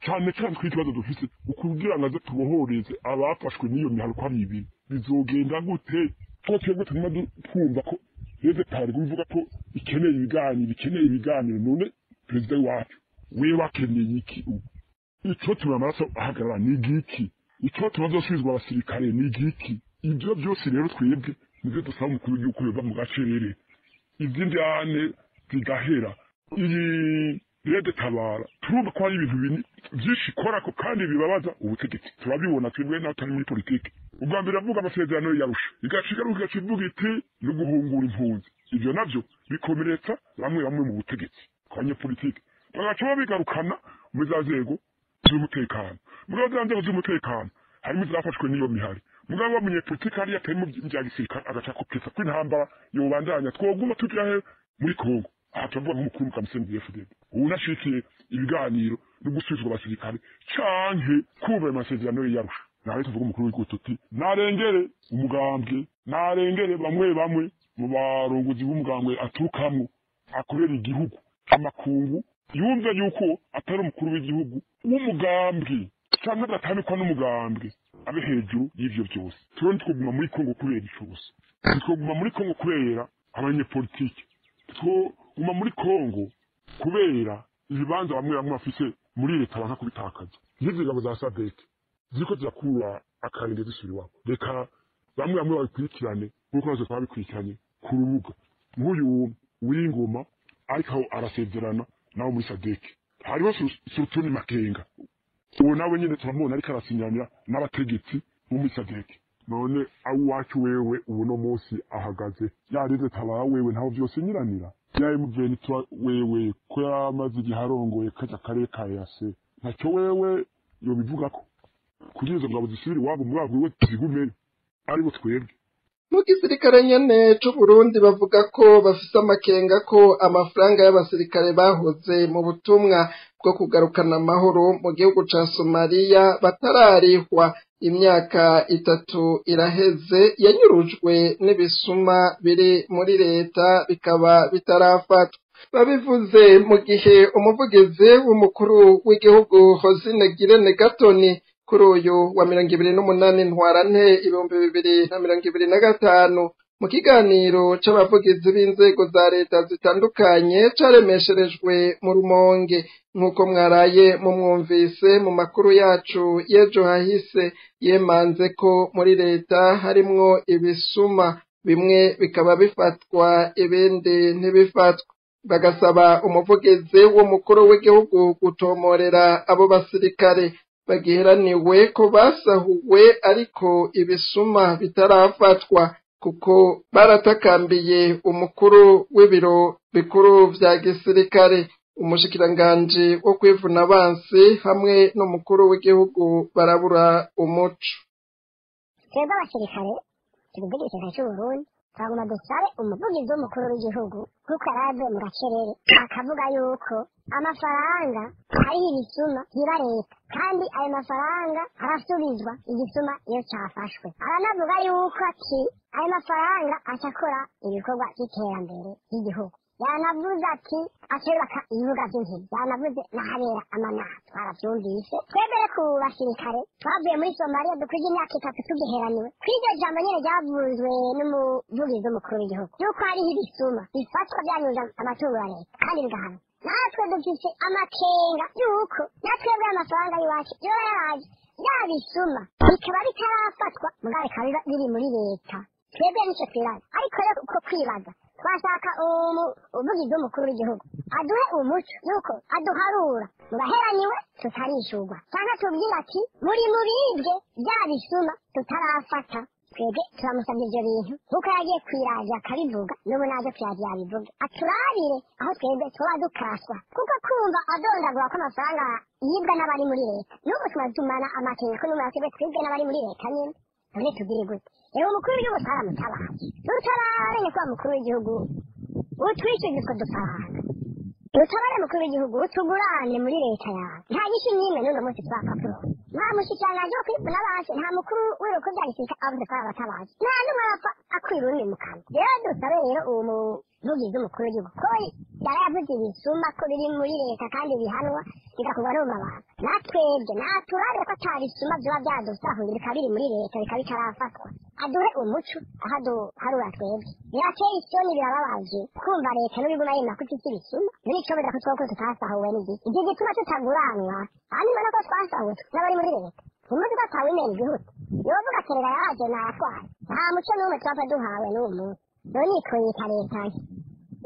Cyane cyane kuri ikibazo dufise ukugira ngo aze tubohoreze abafashwe n'iyo mihari ko ari ibiri, bizogenda gute? Ko twebwe turimo twumva ko rero tari kuvuga ko ikeneye ibiganiro, ikeneye ibiganiro. None perezida wacu wewe akeneye iki ubu? Ico tuma amaraso ahagarara ni igiki? Ico tuma azosubizwa abasirikare ni igiki? Ibyo byose rero twebwe nivyo dusaba umukuru w'igihugu yova mu gacerere, iz'indyane zigahera. Iyi RED Tabara turumva ko hari ibintu byinshi ikorako kandi bibabaza ubutegetsi, turabibona twebwe naho turi muri politiki. Ubwa mbere avuga amasezerano yarusha, igaca igaruka igaca ivuga iti no guhungura impunzi, ivyo navyo bikomeretsa bamwe bamwe mu butegetsi abanyepolitiki, bagaca babigarukana muri za nzego z'umutekano. Mugabo za nzego z'umutekano harimo izafashwe n'iyo mihari, mugabo wa munyepolitiki hariya atari mu bya gisirikare agaca kopesa ko intambara yobandanya, twoguma tuja he muri Kongo. Aha turavuga nk'umukuru w'umukambi FDD ubu nashikiye ibiganiro no gusubizwa abasirikare canke kumva ayo masezerano yarusha. Nawe tuvuga umukuru w'igihugu tuti narengere umugambwe, narengere bamwe bamwe mu barongozi b'umugambwe aturukamwo, akorera igihugu amakungu yumve yuko atari umukuru w'igihugu w'umugambwe canke adatandukwa n'umugambwe, abe hejuru y'ivyo byose. Turabona twoguma muri Kongo kubera ico gusa, twoguma muri Kongo kubera abanyepolitike, twoguma muri Kongo kubera ibibanza bamwe bamwe bafise muri leta banka kubitakaza. Nk'izi ngabo za SADC ziriko zirakura akarenge zisubira iwabo, reka bamwe bamwe babikurikirane nk'uko natwe twabikurikiranye ku rubuga. Nk'uyu w'ingoma ariko arasezerana nawe muri SADC, hariho Sultani Makenga, uwo nawe nyine turamubona ariko arasinyanira n'abategetsi bo muri SADC. None awacu wewe ubu no munsi ahagaze yareze tabara wewe ntaho vyose nyiranira ya M23 wewe ko yamaze igihe arongoye kaja karere ka EAC, ntacyo wewe yobivugako kugira izo ngabo zisubire iwabo muri abo we zigumeyo aribo twebwe. Mu gisirikare nyene c'Uburundi bavuga ko bafise amakenga ko amafaranga y'abasirikare bahoze mu butumwa bwo kugarukana amahoro mu gihugu ca Somalia batararihwa. Imyaka 3 iraheze yanyurujwe n'ibisuma biri muri leta bikaba bitarafatwa. Babivuze mu gihe umuvugizi w'umukuru w'igihugu Hosine Girene Gatoni kuri uyu wa 28 Ntwarante 2025 mu kiganiro c'abavugizi b'inzego za leta zitandukanye caremesherejwe mu Rumonge, nk'uko mwaraye mumwumvise mu makuru yacu y'ejo hahise, yemanze ko muri leta harimwo ibisuma bimwe bikaba bifatwa ibindi ntibifatwa, bagasaba umuvugizi w'umukuru w'igihugu gutomorera abo basirikare bagiheraniwe ko basahuwe ariko ibisuma bitarafatwa, kuko baratakambiye umukuru w'ibiro bikuru vya gisirikare, umushikiranganji wo kwivuna abansi hamwe n'umukuru w'igihugu barabura umuco. Twebwe abasirikare tugize igisirikare c'Uburundi twaguma dusabe umuvugizi w'umukuru w'igihugu nk'uko yaraje mu gacerere akavuga yuko amafaranga ari ibisuma biba leta kandi ayo mafaranga arasubizwa igisuma iyo cafashwe. Aranavuga yuko ati ayo mafaranga acakora ibikorwa vy'iterambere ry'igihugu. Yanavuze ati acubaka ibibuga vy'inkino, yanavuze n'ahabera amanama, twaravyumvise. Twebwe ku basirikare twavuye muri Somalia dukwije imyaka 3 tugiheraniwe. Kw'iryo jambo nyene ryavuzwe n'umuvugizi w'umukuru w'igihugu yuko hariho ibisuma bifatwa vyanyuza amatungo ya leta kandi bigahanwa. Natwe dufise amakenga yuko natwebwe amafaranga y'iwacu yoba yaraje vya bisuma bikaba bitarafatwa mugabo bikaba biri muri leta. Twebwe nico twibaza, ariko rero uko kwibaza twashaka umuvugizi w'umukuru w'igihugu aduhe umuco yuko aduharura mu baheraniwe tutarishurwa, canke atubwire ati muri mubibwe vya bisuma tutarafata. Twebwe turamusabye ivyo bintu nkuko yagiye kwiraja akabivuga, n'ubu naje kwiraja yabivuga, aturabire aho twebwe tuba dukaswa, kuko kumva adondagura ko amafaranga yibwa n'abari muri leta n'ubu tumaze amakenga ko n'ubu twebwe twibwe n'abari muri leta nyene. None tugire gute? Rero umukuru w'igihugu twaramutabaye, tutaramenye ko umukuru w'igihugu utwishyuza utwo dufaranga, utabare umukuru w'igihugu utugurane muri leta yawe. Nta nyinshi n'imwe n'uno munsi twapapuro, nta mushikiranganji wo kwivuna abansi, nta mukuru w'ibiro bya gisirikare avuze ko arabatabazi, nta n'umwe arapfa akwira ururimi mu kanwa. Rero dusabe rero uwo muvugizi w'umukuru w'igihugu ko yarayavuze ibisuma ko biri muri leta kandi bihanwa, bigakorwa no mu mabanga. Natwebwe naturabe ko ata bisuma vyoba vyadusahuye bikaba biri muri leta bikaba bitarafatwa, aduhe umuco aho aduharura twebwe. Birateye isoni, birababaje kumva leta n'ubiguma yemera ko ifise ibisuma. None icobuza ko twoko tutasahuwe n'igiki? Iki gituma tutaguranwa hanyuma nako twasahuwe n'abari muri leta, ntimuzi ko atawimena igihugu yovuga kerera yaje natwaye. Nta muco n'umwe twapfa duhawe n'uwo munsi. None ikoyita leta nti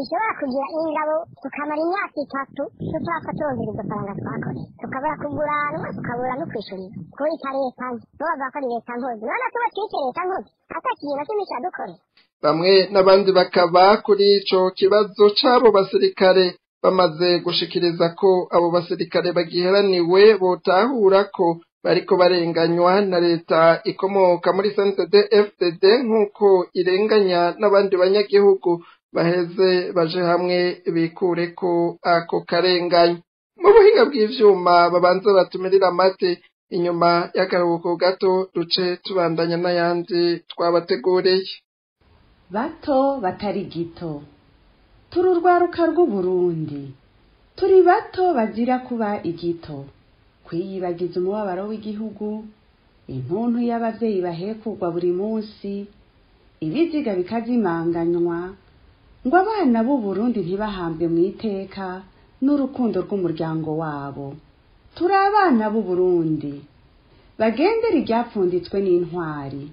ishobora kugira ingabo tukamara imyaka 3 tutapfa turongera iryo faranga twakoreye, tukabura kuguranwa, tukabura no kwishurira. Koyita leta nti bo bavuga ko ari leta nkozi, none tuba twite leta nkozi ata kintu na kimwe kiradukorera. Bamwe n'abandi bakaba kuri ico kibazo c'abo basirikare bamaze gushikiriza ko abo basirikare bagiheraniwe botahura ko bariko barenganywa na leta ikomoka muri CNDD-FDD nk'uko irenganya n'abandi banyagihugu, baheze baje hamwe bikureko ako karenganya. Mu buhinga bw'ivyuma babanza batumirira amate, inyuma y'akaruhuko gato duce tubandanya n'ayandi twabateguriye. Bato batari gito, turi urwaruka rw'Uburundi, turi bato bazira kuba igito, kwiyibagiza umubabaro w'igihugu, intuntu y'abavyeyi bahekurwa buri munsi, ibiziga bikazimanganywa ngo abana b'Uburundi ntibahambwe mu iteka n'urukundo rw'umuryango wabo. Turi abana b'Uburundi bagendera iryapfunditswe n'intwari,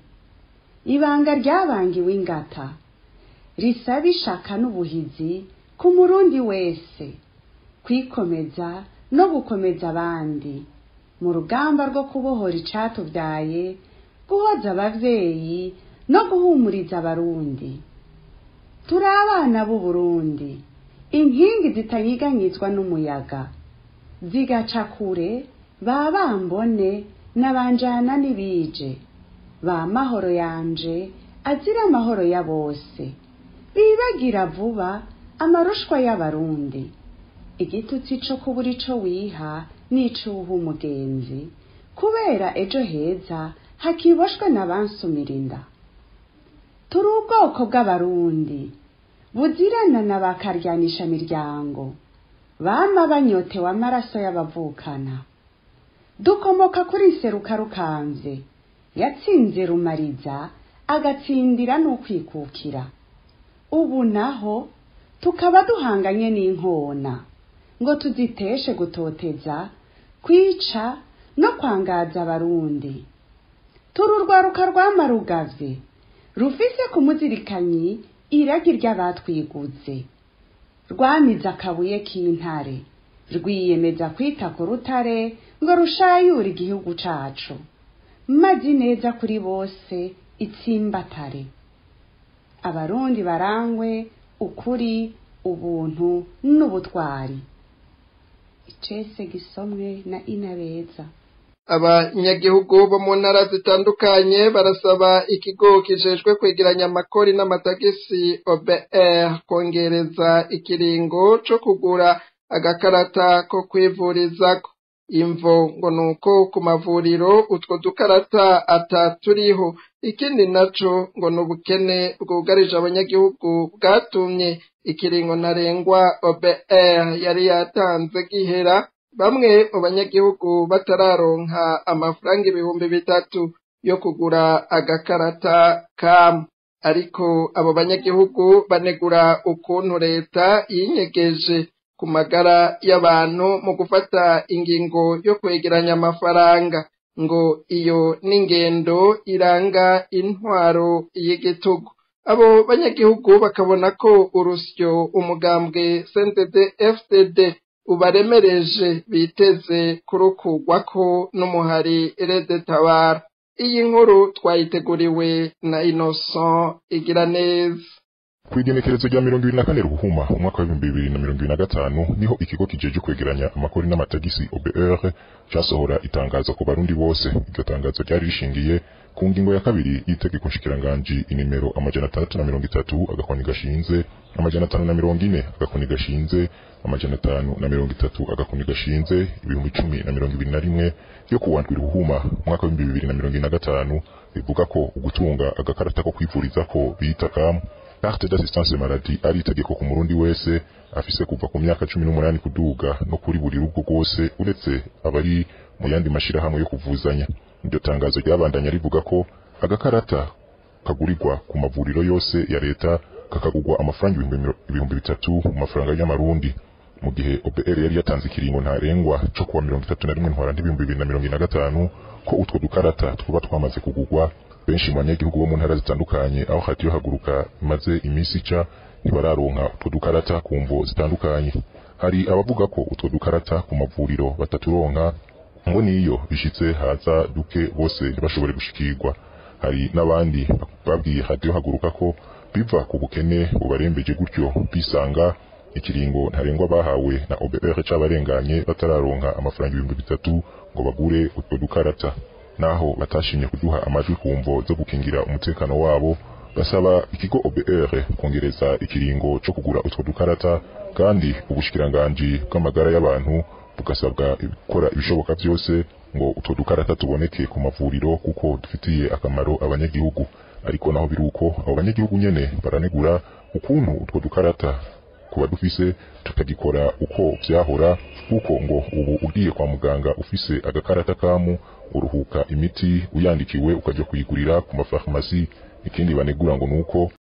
ibanga ryabangiwe ingata risaba ishaka n'ubuhizi ku murundi wese, kwikomeza no gukomeza abandi mu rugamba rwo kubohora icatubyaye, guhoza abavyeyi no guhumuriza abarundi. Turi abana b'Uburundi, inkingi zitanyiganyizwa n'umuyaga, zigaca kure ba bambone n'abanjana n'ibije, ba mahoro yanje azira amahoro ya bose, bibagira vuba amarushwa y'abarundi. Igitutsi co kubura ico wiha n'icuha umugenzi, kubera ejo heza hakiboshwe n'abansumira inda. Turi ubwoko bw'abarundi buzirana na bakaryanisha miryango, bama banyotewe amaraso y'abavukana. Dukomoka kuri Seruka Rukanze yatsinze Rumariza agatsindira n'ukwikukira. Ubu naho tukaba duhanganye n'inkona ngo tuziteshe gutoteza, kwica no kwangaza abarundi. Turi urwaruka rwamarugavye rufise ku muzirikanyi iragi ry'abatwiguze, rwamize akabuye k'intare, rwiyemeza kwita ku rutare ngo rushayure igihugu cacu, maze ineza kuri bose itsimbatare. Abarundi barangwe ukuri, ubuntu n'ubutwari. Icese gisomwe na Inabeza. Abanyagihugu bo mu ntara zitandukanye barasaba ikigo kijejwe kwegeranya amakori n'amatagisi OBR kongereza ikiringo co kugura agakarata ko kwivurizako. Imvo ngo nuko ku mavuriro utwo dukarata ataturiho. Ikindi naco ngo n'ubukene bwugarije abanyagihugu bwatumye ikiringo ntarengwa OBR yari yatanze gihera, bamwe mu banyagihugu batararonka amafaranga 3000 yo kugura agakarata kamwe. Ariko abo banyagihugu banegura ukuntu leta yinyegeje ku magara y'abantu mu gufata ingingo yo kwegeranya amafaranga, ngo iyo n'ingendo iranga intwaro y'igitugu. Abo banyagihugu bakabona ko urusyo umugambwe CNDD-FDD ubaremereje biteze kurukugwako n'umuhari Red Tabara. Iyi nkuru twayiteguriwe na Innocent Igiraneza. Kw'igenekerezo rya 24 Ruhuma umwaka wa 2025 niho ikigo kijeje kwegeranya amakori n'amatagisi OBR casohora itangazo ku barundi bose. Iryo tangazo ryari rishingiye ku ngingo ya kabiri y'itegeko nshikiranganji inimero 630 agakoni gashinze 540 agakoni gashinze 530 agakoni gashinze 10,021 yo kuwa ndwi Ruhuma umwaka wa 2025, bivuga ko ugutunga agakarata ko kwivurizako bita kamu Carte d'assistance maladie ari itegeko ku murundi wese afise kuva ku myaka 18 kuduga no kuri buri rugo rwose uretse abari mu yandi mashirahamwe yo kuvuzanya. Iryo tangazo ryabandanya rivuga ko agakarata kagurirwa ku mavuriro yose ya leta kakagurwa amafaranga 3000 mu mafaranga y'amarundi, mu gihe OBR yari yatanze ikiringo ntarengwa co kuwa 31 ntwarante 2025 ko utwo dukarata twuba twamaze kugurwa. Benshi mu banyagihugu bo mu ntara zitandukanye aho Radio Haguruka imaze iminsi ica ntibararonka utwo dukarata ku mvo zitandukanye. Hari abavuga ko utwo dukarata ku mavuriro bataturonka, ngo niyo bishitse haza duke bose ntibashobore gushikirwa. Hari n'abandi babwiye Radio Haguruka ko biva ku bukene bubarembeje gutyo bisanga ikiringo ntarengwa bahawe na OBR c'abarenganye batararonka amafaranga 3000 ngo bagure utwo dukarata. Naho batashimye kuduha amajwi ku mvo zo gukingira umutekano wabo, basaba ikigo OBR kongereza ikiringo co kugura utwo dukarata, kandi ubushikiranganji bw'amagara y'abantu bugasabwa gukora ibishoboka byose ngo utwo dukarata tuboneke ku mavuriro kuko dufitiye akamaro abanyagihugu. Ariko naho biruko abo banyagihugu nyene baranegura ukuntu utwo dukarata kuba dufise tutagikora uko vyahora, kuko ngo ubu ugiye kwa muganga ufise agakarata kamu uruhuka imiti uyandikiwe ukaja kuyigurira ku mafarumasi. Ikindi banegura ngo nuko